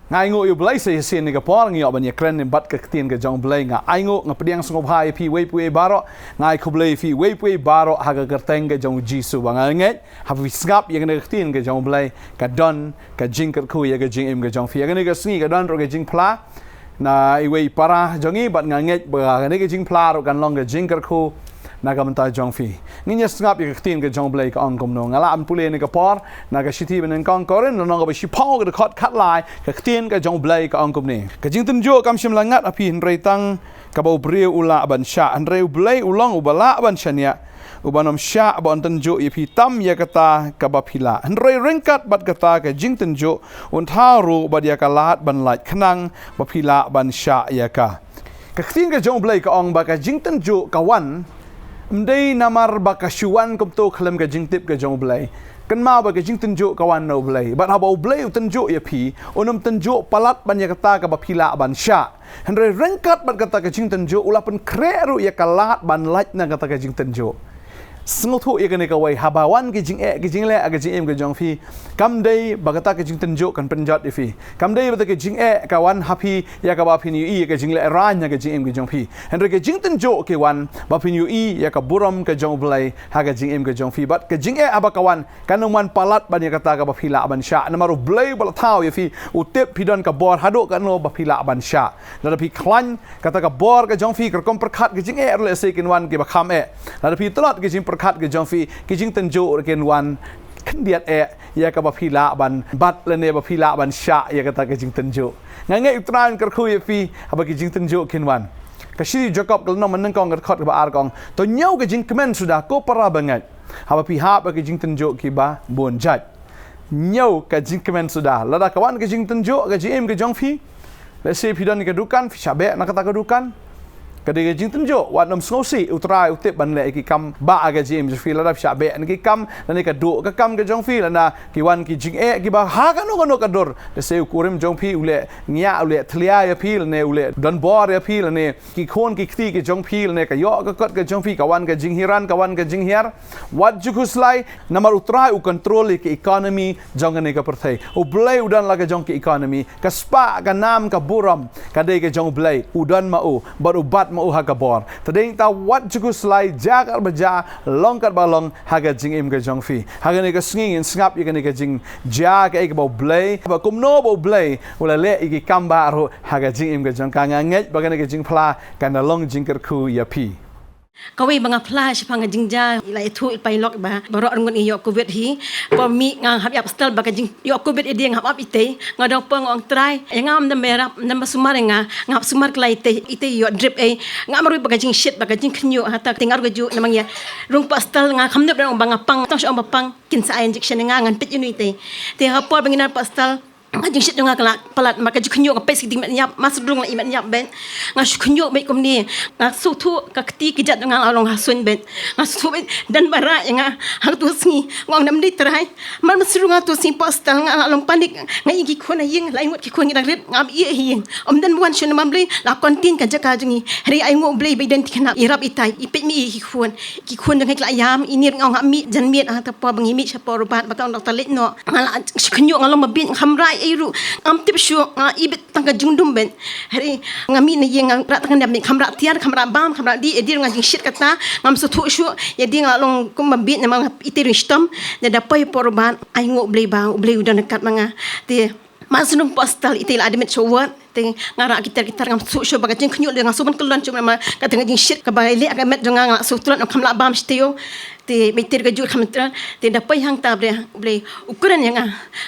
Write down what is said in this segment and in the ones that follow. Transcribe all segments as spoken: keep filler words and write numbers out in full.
Nga ainguh ïa U Blei sa shisien ïa ka por ngi ïoh ban ïakren bad ka ktien ka jong U Blei. Nga ainguh, nga pdiang sngewbha ïa phi uwei pa uwei baroh. Nga ai khublei ïa phi uwei pa uwei baroh ha ka kyrteng ka jong U Jisu ba nga ngeit. Haba phi sngap ïa kane ka ktien ka jong U Blei, ka don ka jingkyrkhu ïa ka jingim ka jong phi. Ïa kane ka sngi ka don ruh ka jingphla na iwei i para jong ngi, bad nga ngeit ba kane ka jingphla ruh kan long ka jingkyrkhu na ka bynta jong phi. Ngin ïa sngap ïa ka ktien ka jong U Blei ka ong kumno. Nga lah ban pule ha kane ka por na ka shithi ba nyngkong Korinth, lynnong kaba shiphew, ka dkhot khatlai, ka ktien ka jong U Blei ka ong kumne: Ka jingtynjuh kam shym la ngat ha phi, hynrei tang kaba u briew u lah ban shah. Hynrei U Blei u long uba lah ban shaniah, uban ym shah ba un tynjuh ïa phi tam ïa kata kaba phi lah. Hynrei ryngkat bad kata ka jingtynjuh, un thaw ruh bad ïa ka lad ban lait, khnang ba phi lah ban shah ïa ka. Ka ktien ka jong U Blei ka ong ba ka jingtynjuh ka wan, ym dei namar ba ka shu wan kumto khlem ka jingtip ka jong U Blei. Kynmaw ba ka jingtynjuh ka wan na U Blei. Bad haba U Blei u tynjuh ïa phi, un ym tynjuh palat ban ïa kata kaba phi lah ban shah. Hynrei ryngkat bad kata ka jingtynjuh, u la pynkhreh ruh ïa ka lad ban lait na kata ka jingtynjuh. Sngewthuh ïa kane kawei, haba wan ki jingeh ki jingleh ha ka jingim ka jong phi, kam dei ba kata ka jingtynjuh kan pynjot ïa phi. Kam dei ba kata ka jingeh ka wan ha phi ïa kaba phin ïohi ïa ka jinglehraiñ ha ka jingim ka jong phi. Hynrei ka jingtynjuh ka wan ba phin ïohi ïa ka burom ka jong U Blei ha ka jingim ka jong phi. Bad ka jingeh haba ka wan, kan ym wan palat ban ïa kata kaba phi lah ban shah. Namar U Blei uba la thaw ïa phi, u tip phi don ka bor haduh katno ba phi lah ban shah. Lada phi khlaiñ kata ka bor ka jong phi, ka rukom pyrkhat ka jingeh ruh lehse kin wan kiba kham eh. Lada phi tlot ka jingpyrkhat ka jong phi, ka jingtynjuh ruh kin wan khyndiat eh ïa kaba phi lah ban bat lane ba phi lah ban shah ïa kata ka jingtynjuh. Nga ngeit U Trai un kyrkhu ïa phi haba ka jingtynjuh kin wan. Ka shithi Jakob ka lynnong ba nyngkong, ka dkhot kaba ar ka ong: To ñiew ka jingkmen suda, ko para bangeit, haba phi hap ha ka jingtynjuh kiba bun jait. Ñiew ka jingkmen suda. Lada ka wan ka jingtynjuh ha ka jingim ka jong phi, lehse phi don ïa ka dukan, phi shah beh na kata ka dukan. Ka dei ka jingtynjuh, wat nym sngewsih, U Trai u tip ban leh ïa ki kam bah ha ka jingim jong phi. Lada phi shah beh na ki kam, lane ka duh ka kam ka jong phi, lane ki wan ki jingeh kiba ha kano kano ka dur, lehse u kurim jong phi u leh ngiah, u leh thlia ïa phi, lane u leh donbor ïa phi, lane ki khun ki kti ki jong phi, lane ka ïoh ka kot ka jong phi, ka wan ka jinghiar, ka wan ka jinghiar. Wat ju khuslai, namar U Trai u control ïa ka economy jong kane ka pyrthei. U Blei u don la ka jong ka economy. Ka spah, ka nam, ka burom, ka dei ka jong U Blei. U don ma u, bad u bat ma u ha ka bor. Te dei nangta wat ju khuslai, jia katba jia, long katba long ha ka jingim ka jong phi. Ha kane ka sngi ngin sngap ïa kane ka jingjia, kaei kaba U Blei, ba kumno ba U Blei u la leh ïa ki kam bah ruh ha ka jingim ka jong ka. Nga ngeit ba kane ka jingphla kan da long jingkyrkhu ïa phi. Kawei ba nga phla shaphang ka jingjia, la ïathuh i Pailok ba baroh arngut ngi ïoh covid hi. Por mih nga hap ïap hospital ba ka jingïoh covid ïa dei nga hap ap itei. Nga dang pang, nga ong Trai, ïa nga ym dang ba ïarap, ym dang ba sumar ïa nga, nga hap sumar kylla itei, itei ïoh drip ei. Nga marwei ba ka jingshit, ba ka jingkhynñiuh, hata te nga ruh kajuh namar ïa rung pat hospital, nga kham nep, dang ong ba nga pang, tang shu ong ba pang, kin sa ai injection ïa nga, ngan peit ïa ino itei. Te ha por ba ngin wan pat hospital, ka jingshit jong nga ka la palat, ma ka jingkhynñiuh nga peit sha ki ding met ïap, ma sdrung la i met ïap beit. Nga shu khynñiuh beit kumne. Nga sngewthuh ka kti kjat jong nga la long ha suiñ beit. Nga sngewthuh beit don ba rah ïa nga ha kato ka sngi. Nga ong, nam dei Trai, mar ma sdrung ha kato ka sngi pat hospital nga la long panic. Nga ïeng ki khun ha ïing, lai ngut ki khun ki dang rit, ngam ïeh ha ïing. Ym don ba wan shuh namar Blei la contain ka jaka jong ngi. Hynrei ainguh Blei ba i don i khynnah, i rap i tai, i peit mih ïa ki khun. Ki khun jong nga ki la ïam, ine ruh nga ong hap mih janmiet, ha kata por ba ngi mih shapoh Robert, ba ka ong doktor leit noh. Nga la shu khynñiuh, nga long ba bieit, nga kham rah ei ruh. Ngam tip shuh, nga i beit tang ka jingdum beit. Hynrei nga mih na ïing, nga rah tang ka nep beit, kham rah tiar, kham rah bam, kham rah dih, ïa dei ruh nga jingshit kata, ngam sngewthuh shuh, ïa dei nga la long kum ba bieit namar nga itei ruh shitom. Te da poi hapoh Robert, ainguh Blei ba U Blei u don ryngkat ma nga. Te ma sdrung pat hospital, itei la admit sha ward. Te nga rah ki tiar ki tar, ngam sngewthuh shuh ba ka jingkhynñiuh, nga shu ban kyllon shuh namar kata ka jingshit kaba leh ha ka met jong nga, nga la shu tlot, ngam kham lah bam shatei. Te beit ter ka jur kham ter. Te da poi hangta Blei, Blei u kren ïa nga.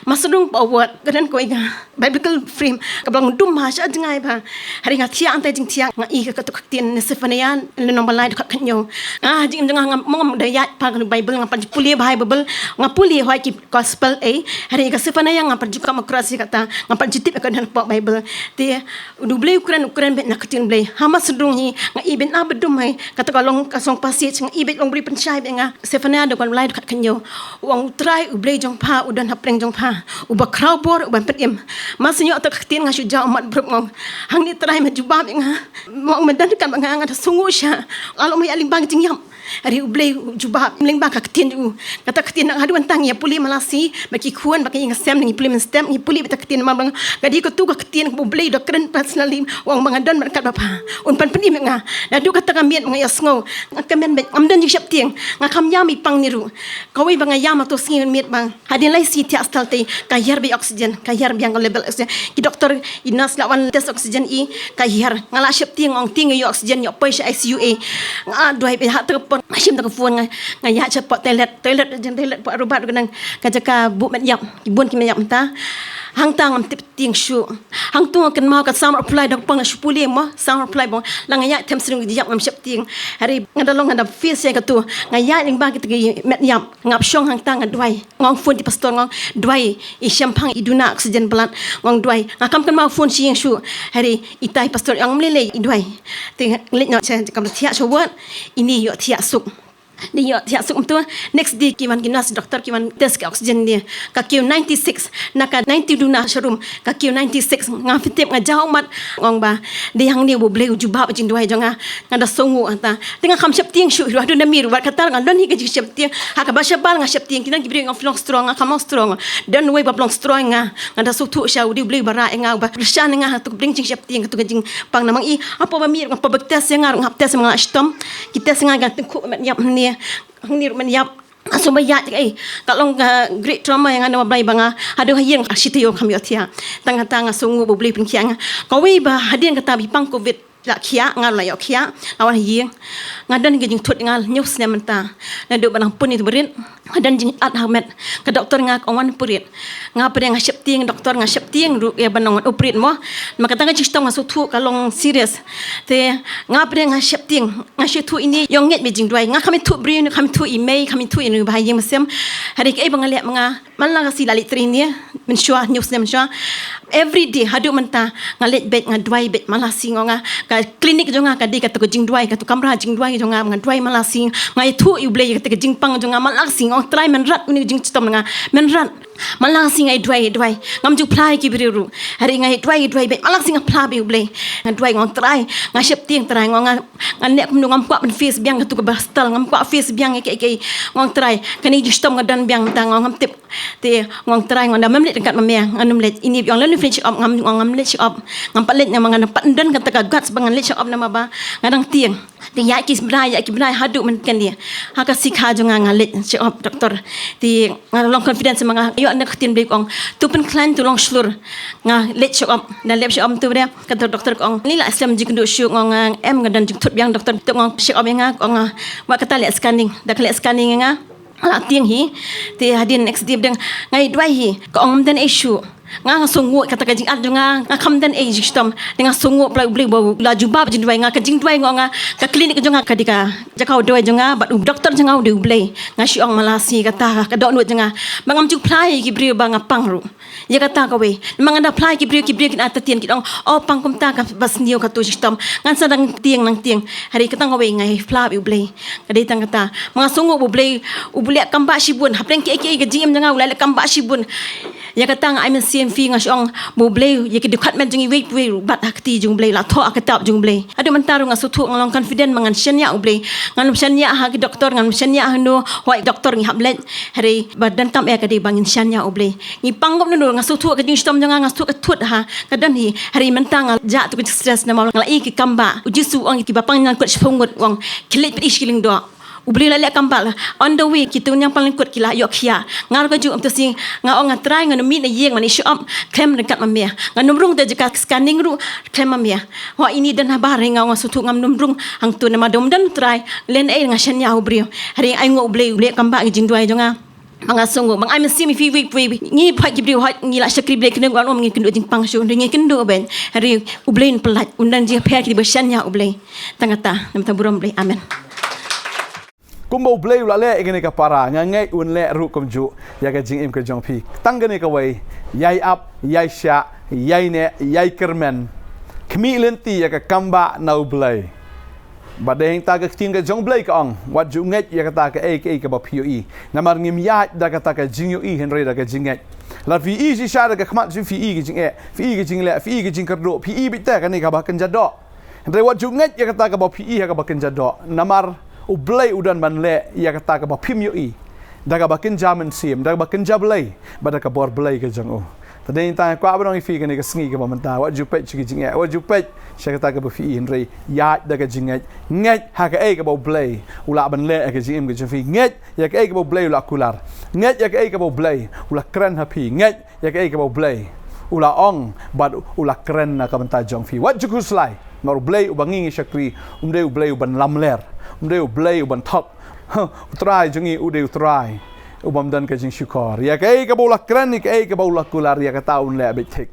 Ma sdrung pat ward, kren ko ïa nga. Biblical frame kaba long dum ha sha jngai ba. Hynrei nga thiah hangta jingthiah, nga i ka kato ka ktien na Sephaniah lynnong ba lai, dkhot khathynñiew. Nga ha jingim jong nga, ngam, ngam da ïaid pha ka Bible, ngam pat ju pule bha ïa Bible, nga pule hoi ki gospel ei. Hynrei ka Sephaniah ngam pat ju kam across ïa kata, ngam pat ju tip ïa ka don hapoh Bible. Te U Blei u kren, u kren beit na ka ktien Blei. Ha ma sdrung hi nga i beit na ba dum hi. Kata ka long ka song passage, nga i beit, long Blei pynshai beit ïa nga. Sephaniah lynnong ba lai, dkhot khathynñiew. U ong, U Trai U Blei jong pha u don hapdeng jong pha, uba khraw bor, uban pynim. Ma shu ïoh kata ka ktien nga shu jaw mat bruk, nga ong, hangne Trai me jubab ïa nga. Nga ong, me don ryngkat bad nga, nga da sngewnguh sha. Nga long ma ïa lyngba ka jingïap. Hynrei U Blei u jubab lyngba ka ktien jong u. Kata ka ktien, haduh mynta ngi ïa pule malasi bad ki khun bad ki ïing ki sem, ngi pule mynstep, ngi pule bad ka ktien, namar ba ka dei katu ka ktien kaba U Blei u da kren personally, u ong ba nga don ryngkat bad pha, un pan pynim ïa nga. Naduh kata ka miet nga ïohsngew, nga kmen bad ngam don jingsheptieng. Nga kam ïam i pang ne ruh. Kawei ba nga ïam ha kato ka sngi, miet ba hadien lai sngi thiah stel te ka hiar beit oxygen, ka hiar biang ka level oxygen. Ki doktor, i nurse la wan test oxygen i, ka hiar. Nga la sheptieng, ong te nga ïoh oxygen, ïoh poi sha I C U. Nga duwai beit ha kata ka por, nga shim da ka phone, nga, nga ïaid sha poh toilet, toilet, jong toilet poh robot, ka nang ka jaka buh met ïap, ki bun ki met ïap mynta. Hangta ngam tip tieng shuh. Hangtu nga kynmaw ka sound reply da ka por nga shu pule mo, sound reply bong. La nga ïaid them syriem ka jingïap, ngam sheptieng. Hynrei nga da long, nga da face ïa katu. Nga ïaid lyngba kita ki met ïap. Nga ap shong hangta, nga duwai. Nga ong phone ïa i pastor, nga ong duwai, i shemphang i duna oxygen palat. Nga ong duwai. Nga kam kynmaw phone sha ïing shuh. Hynrei itai i pastor i ong ym lei lei, i duwai. Te leit noh sha kamra thiah sha ward, ine ïoh thiah suk. Ine ïoh thiah suk mynta. Next day ki wan ki nurse doktor, ki wan test ka oxygen ne. Ka kiew ninety-six, na ka ninety duna sha room, ka kiew ninety-six. Nga phi tip, nga jaw ummat, nga ong ba dei hangne U Blei u jubab jingduwai jong nga. Nga da sngew hangta. Te nga kam sheptieng shuh ruh, haduh na miet ruh, wat kata nga don hi ka jingsheptieng. Ha kaba shabar nga sheptieng, ki don ki briew ong phi long strong, nga kam long strong. Don uwei ba long strong ïa nga. Nga da sngewthuh sha U Blei, U Blei ba rah ïa nga, ba kyrshan ïa nga ha katu ka bynta jingsheptieng, katu ka jingpang, namar i hapoh ba miet nga, haba test ïa nga ruh, nga hap test, nga la shitom. Ki test ïa nga, nga tyngkhuh met ïap hangne, hangne ruh met ïap. Nga sngew ba ïaid kaei, ka long ka great trauma ïa nga, namar balei ba nga haduh ha ïing shi taïew kam ïoh thiah. Tang kata nga sngew ba U Blei u pynkhiah ïa nga. Kawei ba hadien kata ba i pang covid la khiah, nga la ïoh khiah, la wan ha ïing. Nga don ka jingthut, nga hynñiew snem mynta. Naduh ba nang pun ïa uto u barit, nga don jingat ha met. Ka doktor ïa nga ka ong wan operate. Nga pyrshang, nga sheptieng, doktor, nga sheptieng ruh ïa ban ong wan operate mo. Namar kata ka jingshitom nga sngewthuh ka long serious. Te nga pyrshang, nga sheptieng, nga sngewthuh ine ïong ngeit beit jingduwai. Nga kam ithuh briew, kam ithuh i mei, kam ithuh ine ba ha ïing ba sem. Hynrei kaei ba nga leh, ma nga man la ka sngi la leit trei ne, mynshuwa, hynñiew snem mynshuwa. Every day haduh mynta nga leit beit, nga duwai beit man la ka sngi, nga ong nga, ka klinik jong nga ka dei katu ka jingduwai, katu ka kamra jingduwai jong nga, nga duwai man la ka sngi. Nga ïathuh ïa U Blei ïa kata ka jingpang jong nga man la ka sngi, nga ong Trai, men rat ïa une u jingchitom nga, men rat. Man la ka sngi nga ïa duwai, ïa duwai. Ngam ju phla ïa ki briew ruh. Hynrei nga ïa duwai, ïa duwai beit. Man la ka sngi nga phla beit ïa U Blei. Nga duwai, nga ong Trai, nga sheptieng Trai, nga ong nga, nga leh kumno, ngam kwah ban face biang katu kaba stel, ngam kwah face biang ïa kiei kiei. Nga ong Trai, kane ka jingshitom nga don biang mynta, nga ong ngam tip. Te nga ong Trai, nga ong lada mem leit ryngkat ma me, ngan ym leit. Ine ba ong lada mem leit check up, nga ong ngam leit check up. Ngam pat leit, namar nga pat don kata ka guts ba ngan leit check up namar ba nga dang tieng. Te ïa ki bnai, ïa ki bnai haduh mynta kane, ha ka sngi kha jong nga nga leit check up doktor. Te nga long confidence ma nga, ïoh na ka ktien Blei ka ong, to pynkhlaiñ to long shlur. Nga leit check up, da leit check up tu ba dei, kata doktor ka ong, ngi la slem jingkynduh shuh, nga ong em, nga don jingthut biang doktor, to nga ong check up ïa nga, ka ong wat kata leh scanning, da ka leh scanning ïa nga. Nga la tieng hi. Te hadien next day ba dang nga ïa duwai hi, ka ong ym don ei shuh. Nga, nga sngew kata ka jingat jong nga, nga kam don ei jingshitom. Te nga sngew ba U Blei u la jubab jingduwai nga, ka jingduwai nga, nga, ka klinik jong nga ka dei ka jaka u duwai jong nga, bad u doktor jong nga u dei U Blei. Nga shu ong man la ka sngi kata ka dohnud jong nga. Ba ngam ju phla ïa ki briew ba nga pang ruh. Ïa kata kawei. Namar nga da phla ïa ki briew, ki briew kin artatien, kin ong, oh, pang kumta kaba sniew katu jingshitom. Ngan sa dang tieng, nang tieng. Hynrei kata kawei nga ïa phla ïa U Blei. Ka dei tang kata. Ma nga sngew ba U Blei u leh kam ba shibun. Hapdeng kiei kiei ka jingim jong nga u la leh kam ba shibun. Ïa kata nga ai mynsiem phi, nga shu ong ba U Blei ïa ki dkhot met jong ngi uwei pa uwei ruh bat ha ka kti jong U Blei, la thoh ha ka kitab jong U Blei. Haduh mynta ruh nga sngewthuh, nga long confident ba ngan shaniah U Blei. Ngan ym shaniah ha ki doktor, ngan ym shaniah hano, hooid doktor ngi hap leit. Hynrei ba donkam eh ka dei ba ngin shaniah U Blei. Ngi pang kumno, nga sngewthuh ka jingshitom jong nga, nga sngewthuh ka thut ha ka don hi. Hynrei mynta nga jah tu ka jingstress namar nga la ïohi ki kam ba. U Jisu u ong ïa kiba pang lyngkot shiphew ngut, u ong khie leit peit sha ki lyngdoh. U Blei u la leh kam ba la on the way, kitu ki nongpang lyngkot ki la ïoh khiah. Nga ruh kajuh, mynta ka sngi nga ong nga Trai, ngan ym mih na ïing, ngan ïa check up, khlem ryngkat ma me. Ngan ym rung te jaka scanning ruh, khlem ma me. Hooid ine don habar, hynrei nga ong nga sngewthuh ngam nym rung hangtu namar da ym don Trai, lehnohei nga shaniah u briew. Hynrei ai nguh U Blei u leh kam ba ki jingduwai jong nga. Ma nga sngew ba nga ai mynsiem ïa phi uwei pa uwei. Ngi pat ki briew hooid ngi la shakri Blei, kynduh, ngan ym, ngi kynduh jingpang shuh, hynrei ngi kynduh ba hynrei U Blei un pyllait, un don jingpher ïa kiba shaniah U Blei. Tang kata, na ka bynta burom Blei. Amen. Kumba U Blei u la leh ïa kane ka para, nga ngeit un leh ruh kumjuh ïa ka jingim ka jong phi. Tang kane kawei, ïai ap, ïai shah, ïai neh, ïai kyrmen. Khmih lynti ïa ka kam ba na U Blei. Bad dei hangta ka ktien ka jong U Blei ka ong, wat ju ngeit ïa kata kaei kaei kaba phi ïohi. Namar ngim ïaid da kata ka jingïohi hynrei da ka jingngeit. Lada phi ïohi shisha da ka khmat jong phi, phi ïohi ka jingeh, phi ïohi ka jingleh, phi ïohi ka jingkyrduh, phi ïohi beit te kane kaba kynja doh. Hynrei wat ju ngeit ïa kata kaba phi ïohi ha kaba kynja doh. Namar U Blei u don ban leh ïa kata kaba phim ïohi da kaba kynja mynsiem, da kaba kynja Blei, bad da ka bor Blei ka jong u. Te dei tang kwah ban ong ïa phi kane ka sngi kaba mynta, wat ju peit sha ki jingeh, wat ju peit sha kata kaba phi ïohi, hynrei ïaid da ka jingngeit. Ngeit ha kaei kaba U Blei u lah ban leh ha ka jingim ka jong phi. Ngeit ïa kaei kaba U Blei u lah kular. Ngeit ïa kaei kaba U Blei u lah kren ha phi. Ngeit ïa kaei kaba U Blei u lah ong bad u lah kren na ka bynta jong phi. Wat ju khuslai. Namar U Blei uba ngi ngi shakri um dei U Blei uban lamler, um dei U Blei uban thok. Huh, U Trai jong ngi u dei U Trai ubym don ka jingshukor. Ïa kaei kaba u lah kren, ïa kaei kaba u lah kular, ïa kata un leh beit thik.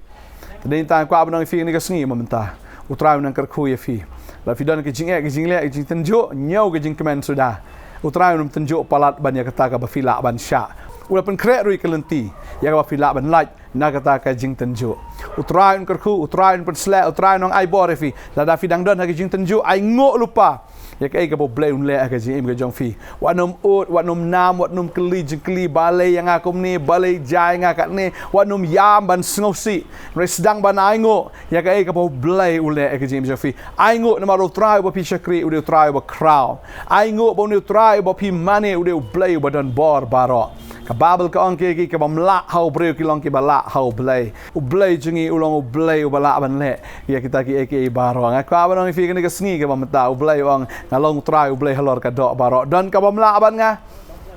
Te dei tang kwah ban ong ïa phi kane ka sngi mynta, U Trai un nang kyrkhu ïa phi. Lada phi don ka jingeh, ka jingleh, ka jingtynjuh, ñiew ka jingkmen suda. U Trai un ym tynjuh palat ban ïa kata kaba phi lah ban shah. U la pynkhreh ruh ïa ka lynti ïa kaba phi lah ban lait na kata ka jingtynjuh. U Trai un kyrkhu, U Trai un pynsleh, U Trai un ong ai bor ïa phi. Lada phi dang don ha ka jingtynjuh, ainguh lypa ïa kaei kaba U Blei un leh ha ka jingim ka jong phi. Wat nym ud, wat nym nam, wat nym kylli jingkylli, balei ïa nga kumne, balei jia ïa nga katne, wat nym ïam ban sngewsih. Hynrei sdang ban ainguh ïa kaei kaba U Blei u leh ha ka jingim jong phi. Ainguh namar U Trai uba phi shakri u dei U Trai uba khraw. Ainguh ba une U Trai uba phi mane u dei U Blei uba don bor baroh. Ka Baibl ka ong, ki, ki, kibym lah ha u briew ki long kiba lah ha U Blei. U Blei jong ngi u long U Blei uba lah ban leh ïa kita kiei kiei baroh. Nga kwah ban ong ïa phi kane ka sngi kaba mynta, U Blei u ong, nga long U Trai U Blei halor ka doh baroh. Don kabym lah bad nga?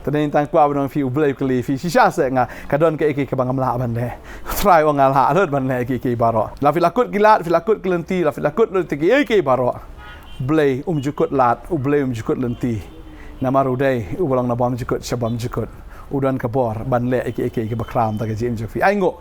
Te dei tang kwah ban ong ïa phi, U Blei u kylli ïa phi, shisha seh nga, ka don kaei kaei kaba ngam lah ban leh? U Trai u ong, nga lah lut ban leh ïa kiei kiei baroh. Lada phi la kut ki lad, phi la kut ki lynti, lada phi la kut lut ïa kiei kiei baroh, U Blei um ju kut lad, U Blei um ju kut lynti. Namar u dei uba long nabym jukut shabym jukut. U don ka bor ban leh ïa kiei kiei kiba khraw ha ka jingim jong phi. Ainguh.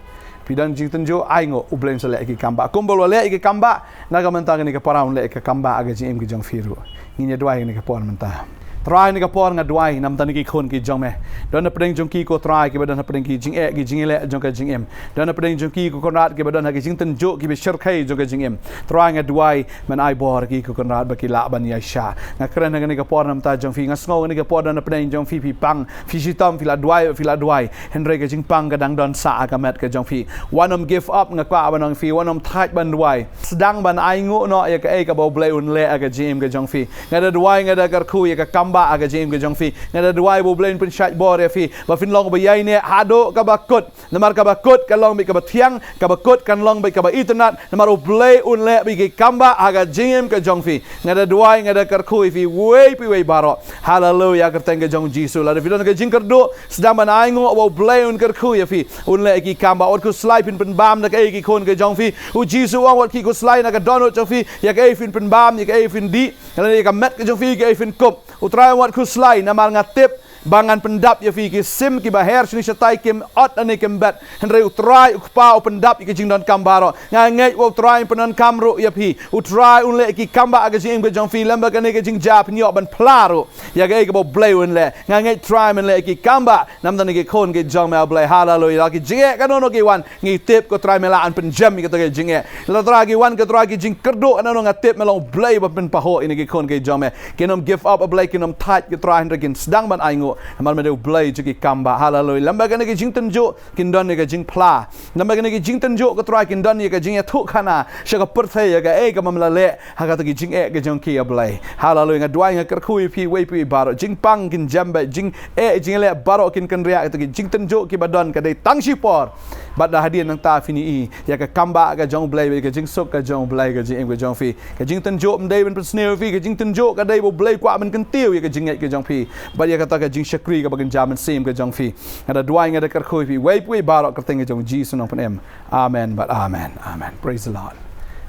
Phi don jingtynjuh, ainguh, U Blei un sa leh ïa ki kambah. Kumba u la leh ïa ki kambah na ka mynta kane ka para, un leh ïa ki kambah ha ka jingim ka jong phi ruh. Ngin ïa duwai kane ka por mynta. Trai, kane ka por nga duwai na ka bynta ki khun ki jong me. Don hapdeng jong ki, ko Trai, kiba don hapdeng ki jingeh ki jingïaleh jong ka jingim. Don hapdeng jong ki, ko Kynrad, kiba don ha ki jingtynjuh kiba shyrkhei jong ka jingim. Trai, nga duwai men ai bor ïa ki, ko Kynrad, ba ki lah ban ïaishah. Nga kren ha kane ka por na ka bynta jong phi, nga sngew kane ka por don hapdeng jong phi, phi pang, phi shitom, phi la duwai, phi la duwai. Hynrei ka jingpang ka dang don sah ha ka met ka jong phi. Wat nym give up, nga kwah ban ong ïa phi, wat nym thait ban duwai. Sdang ban ainguh noh ïa kaei kaba U Blei un leh ha ka jingim ka jong phi. Nga da duwai, nga da kyrkhu ïa ka kambah ha ka jingim ka jong phi. Nga da duwai ba U Blei un pynshait bor ïa phi, ba phin long ba ïaineh haduh kaba kut. Namar kaba kut kan long beit kaba thiang, kaba kut kan long beit kaba itynnad. Namar U Blei un leh beit ïa ki kambah ha ka jingim ka jong phi. Nga da duwai, nga da kyrkhu ïa phi, wei pa wei baroh. Haleluya, kyrteng ka jong U Jisu. Lada phi don ka jingkyrduh, sdang ban ainguh ba U Blei un kyrkhu ïa phi, un leh ïa ki kambah. Wat khuslai phin pynbam da kaei ki khun ka jong phi. U Jisu u ong, wat ki khuslai na ka dohnud jong phi ïa kaei phin pynbam, ïa kaei phin dih, lane ïa ka met ka jong phi ïa kaei phin kup. U Trai u ong, wat khuslai, namar nga tip ba ngan pyndap ïa phi. Ki sim kiba her shane shatai kim ot lane kim bet. Hynrei U Trai U Kpa u pyndap ïa ki jingdonkam baroh. Nga ngeit ba U Trai un pyndonkam ruh ïa phi. U Trai un leh ïa ki kambah ha ka jingim ka jong phi. Lem bad kane ka jingjia phin ïoh ban phla ruh ïa kaei kaba U Blei un leh. Nga ngeit Trai men leh ïa ki kambah na ka bynta ki khun ki jong me, ah Blei. Haleluya. Lada ki jingeh kano kano ki wan, ngi tip, ko Trai, me lah ban pynjem ïa kita ki jingeh. Lada, Trai, ki wan, ko Trai, ki jingkyrduh kano kano, nga tip me long U Blei ba pynpahuh ïa kine ki khun ki jong me. Kin ym give up, ah Blei, kin ym thait, ko Trai, hynrei kin sdang ban ainguh. Namar me dei U Blei jong ki kambah. Haleluya. Lem bad kane ka jingtynjuh kin don ïa ka jingphla. Lem bad kane ka jingtynjuh, ko Trai, kin don ïa ka jingïathuhkhana sha ka pyrthei ïa kaei kaba me la leh ha kita ki jingeh ki jong ki, ah Blei. Haleluya. Nga duwai, nga kyrkhu ïa phi, wei pa wei baroh. Jingpang kin jem beit, jingeh jingïaleh baroh kin kynriah. Kita ki jingtynjuh kiba don ka dei tang shipor. Bad da hadien nangta phin ïohi ïa ka kambah ka jong U Blei, ïa ka jingsuk ka jong U Blei ha ka jingim ka jong phi. Ka jingtynjuh ym dei ban pynsniew ïa phi, ka jingtynjuh ka dei ba U Blei u kwah ban kyntiew ïa ka jingngeit ka jong phi bad ïa kata ka jingshakri kaba kynja mynsiem ka jong phi. Nga da duwai, nga da kyrkhu ïa phi, wei pa wei baroh, ha ka kyrteng ka jong U Jisu u nongpynim. Amen bad amen. Amen. Praise the Lord.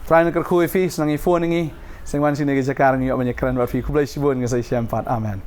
Trai un kyrkhu ïa phi, sdang ïa phone ïa ngi, sdang wan shane ka jaka ngi ïoh ban ïakren bad phi. Khublei shibun, nga sa ïashem pat. Amen.